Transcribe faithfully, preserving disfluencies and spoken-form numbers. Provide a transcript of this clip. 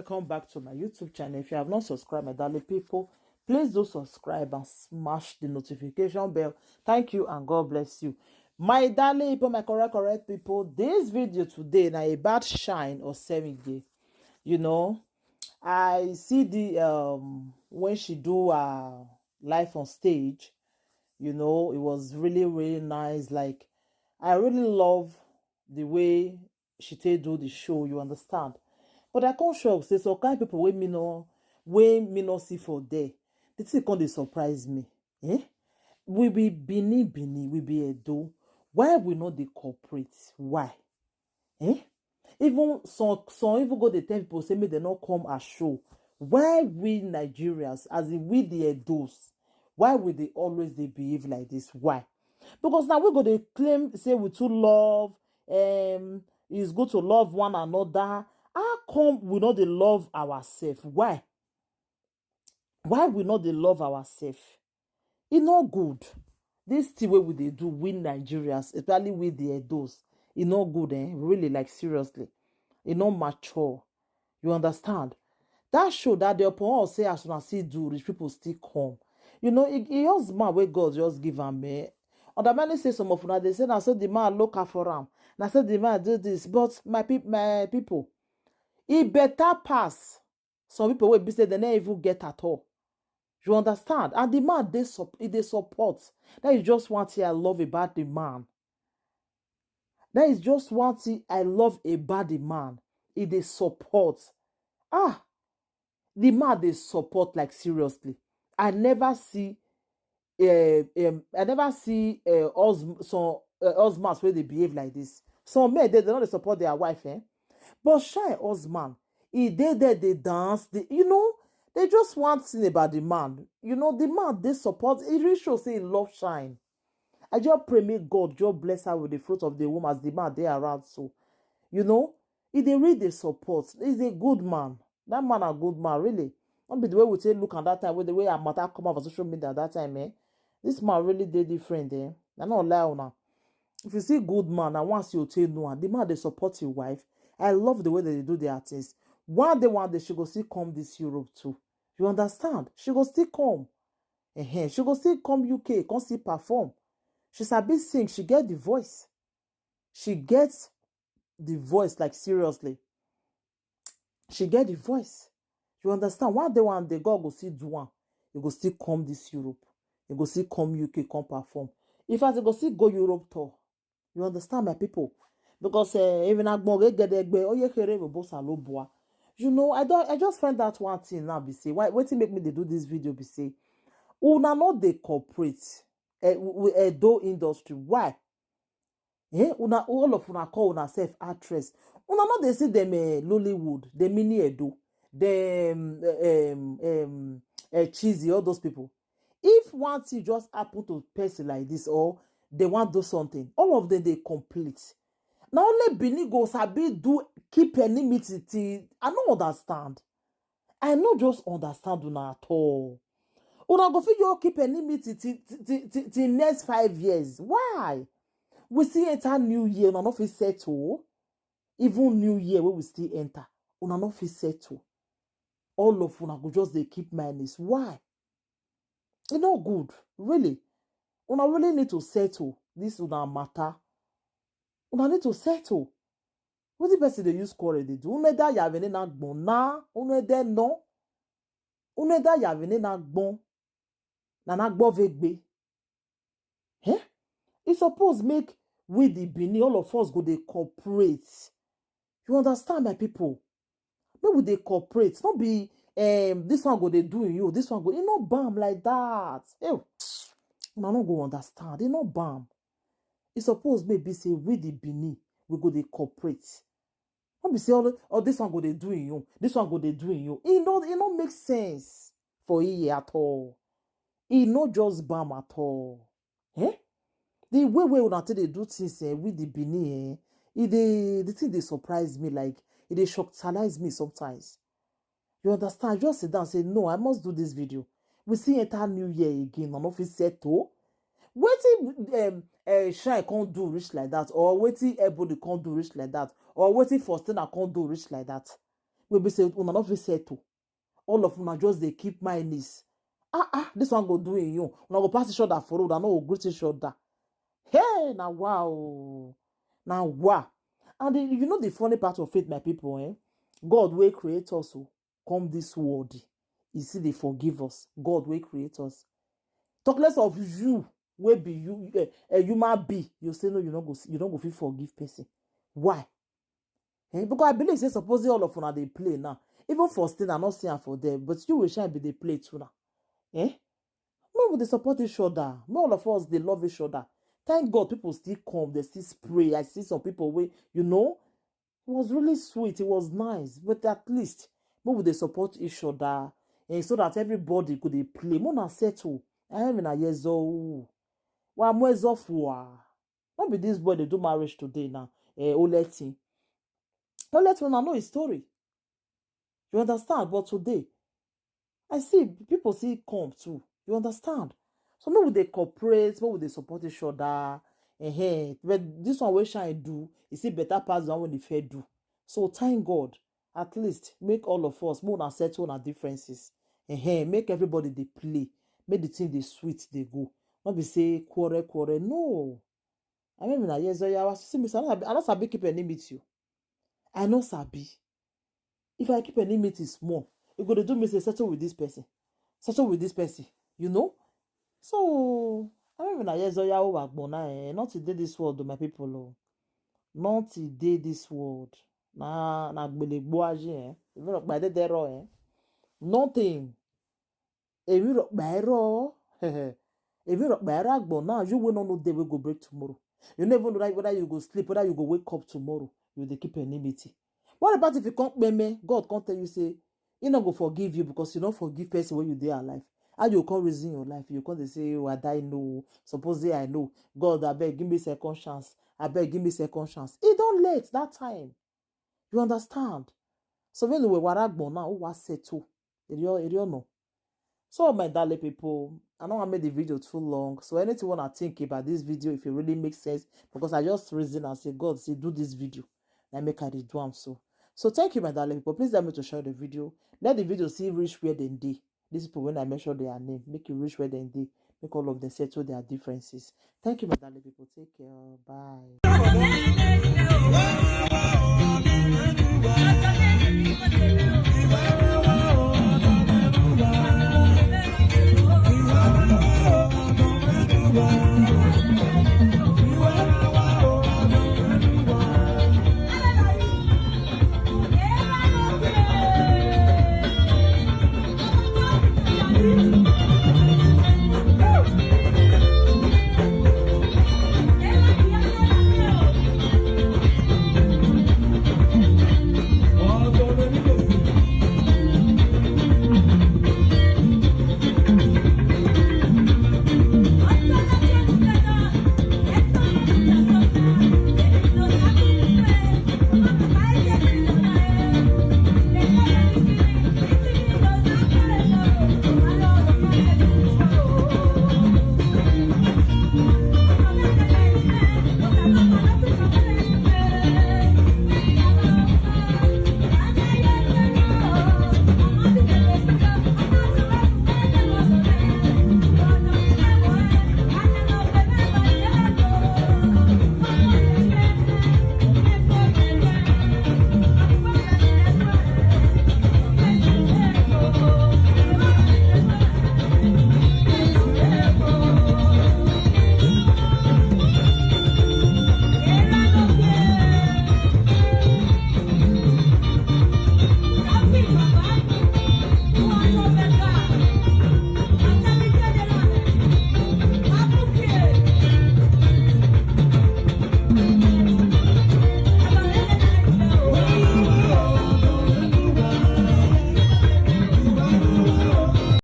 Welcome back to my YouTube channel. If you have not subscribed, my darling people, please do subscribe and smash the notification bell. Thank you and God bless you. My darling people, my correct, correct people, this video today na about Shine Osemide. You know, I see the, um, when she do her live on stage, you know, it was really, really nice. Like, I really love the way she take do the show, you understand? But I come sure say some kind people wey me no, wey me no see for there, the thing come dey surprise me. Eh? We be Benin, Benin, we be Edo. Why we no dey cooperate? Why? Eh? Even some, some even go dey tell people say make dem no come her show. Why we Nigerians, as in we the Edos, why we dey always dey behave like this? Why? Because now we go dey claim say we too love, um, it's good to love one another. How come we no dey love ourselves? Why? Why we no dey love ourselves? E no good. This thing wey we dey do, we Nigerians, especially we the Edos, e no good, eh? Really, like, seriously. E no mature. You understand? That show that day, upon us say as una see do, rich people still come. You know, e, e husband wey God just give am, eh? Other many say some of una dey say na so the man look out for am, na so the man do this. But my peop-, my people, e better pass some people wey be say dem no even get at all. You understand? And the man dey sup-, e dey support. That is just one thing I love about the man. That is just one thing I love about the man. E dey support. Ah, the man dey support, like, seriously. I never see, uh, um, I never see, uh, hus-, some, uh, husbands wey dey behave like this. Some men dey, dem no dey support their wife, eh? But Shine husband, e dey there, dey dance, dey, you know, dey just one thing about the man. You know, the man dey support, e really show say e love Shine. I just pray make God just bless her with the fruit of the womb as the man dey around. So, you know, e dey really dey support. He's a good man. That man a good man, really. No be the way we take look at that time, with the way her matter come out for social media that time, eh? This man really dey different, eh? I no lie una. If you see good man, na once you take know am, the man dey support his wife. I love the way that they do their things. One day, one day, she go still come this Europe too. You understand? She go still come. Ehen, she go still come U K, come still perform. She sabi sing, she get the voice. She get the voice, like, seriously. She get the voice. You understand? One day, one day, God go still do am. E go still come this Europe. E go still come U K, come perform. In fact, e go still go Europe tour. You understand, my people? Because, eh, even agbon ge gede gbe, oye kere bo bosa lo bua. You know, I don't, I just find that one thing now be say, why, wetin make me dey do this video be say, una no dey cooperate, eh, with Edo industry. Why? Eh, una, all of una call una self actress. Una no dey see them, eh, Lollywood, the mini Edo, the, um, um, um, eh, Cheesy, all those people. If one thing just happen to person like this, or they want do something, all of them dey complete. Na only Benin go sabi do keep enmity till, I no understand. I no just understand una at all. Una go fit just keep enmity till, till, till, till, till next five years. Why? We still enter new year, una no fit settle. Even new year wey we still enter, una no fit settle. All of una go just dey keep minus. Why? E no good, really. Una really need to settle this una matter. Una need to settle. Wetin person dey use quarrel dey do? Una da ya vene na gbon na, una de no. Una da ya vene na gbon. Na na gbon vegbe. Eh? E suppose make we the Benin, all of us go dey cooperate. You understand, my people? Make we dey cooperate. No be, um, this one go dey do you, this one go, e no bam like that. Ew, una no go understand. E no bam. E suppose make be say we the Benin, we go dey cooperate. No be say all, all this one go dey do you, this one go dey do you. E no, e no make sense for here at all. E no just bam at all. Eh? The way wey una take dey do things, eh, with the Benin, eh, e dey, the thing dey surprise me, like, e dey shockalize me sometimes. You understand? I just sit down say, "No, I must do this video." We still enter new year again, I no fit settle. Wetin, um, eh, Shine come do reach like that, or wetin Ebony come do reach like that, or wetin Faustina come do reach like that? wey be say una no fit settle. All of una just dey keep my niece. Ah ah, this one go do in you. Una go pass each other for road, I no go greet each other. Hey, na wow, na wow. And the, you know the funny part of it, my people, eh? God wey create us, oh, come this world, he still dey forgive us. God wey create us. Talk less of you, wey be you, eh, a human being. You say no, you no go, you no go fit forgive person. Why? Eh, because I believe say supposing all of una dey play now. Even for still, I not see am for there, but you will shine be dey play too now. Eh? Make we dey support each other. Make all of us dey love each other. Thank God people still come, they still spray. I see some people wey, you know, it was really sweet. It was nice. But at least, make we dey support each other. And so that everybody could dey play. Make una settle. I am in a years old. Wa mo ezo fua. No be this boy dey do marriage today now. Eh, Oletin. Oletin, una know his story. You understand? But today, I see people still come too. You understand? So make we dey cooperate, make we dey support each other. Eh, but this one wey shine do, e still better pass the one wey the fair do. So thank God. At least make all of us, make una settle una differences. Eh, make everybody dey play. Make the thing dey sweet, dey go. No be say quarrel, quarrel. No. I mean, na yes, I was see me. I no sabi, I no sabi keep enmity. I no sabi. If I keep enmity small, e go dey do me say settle with this person, settle with this person. You know. So I mean, na yes, I was born. Eh, not today this world, my people. Oh. Not today this world. Na na gbele gboaji, eh. Even by the dero, eh. Nothing. Èmi rò pé ẹ̀rọ. Èmi rò pé ẹ̀rọ àgbọ̀n náà, you wey no know day wey go break tomorrow. You no even know that whether you go sleep, whether you go wake up tomorrow. You dey keep enmity. What about if you come peme, God come tell you say he no go forgive you because you no forgive person wey you dey alive. How you come reason your life? You come dey say, "Oh, I die no. Suppose say I know. God, abeg, give me second chance. Abeg, give me second chance." E don late that time. You understand? So when we were now, who was settle? Eri o, eri o no. So my darling people, I don't want to make the video too long. So anything wanna think about this video, if it really makes sense, because I just reason and say, "God, say do this video." I make I dey do am so. So thank you, my darling people. Please help me to share the video. Let the video see reach where they dey. These people, when I mention their name, make you reach where they dey. Make all of them settle their differences. Thank you, my darling people. Take care. Bye.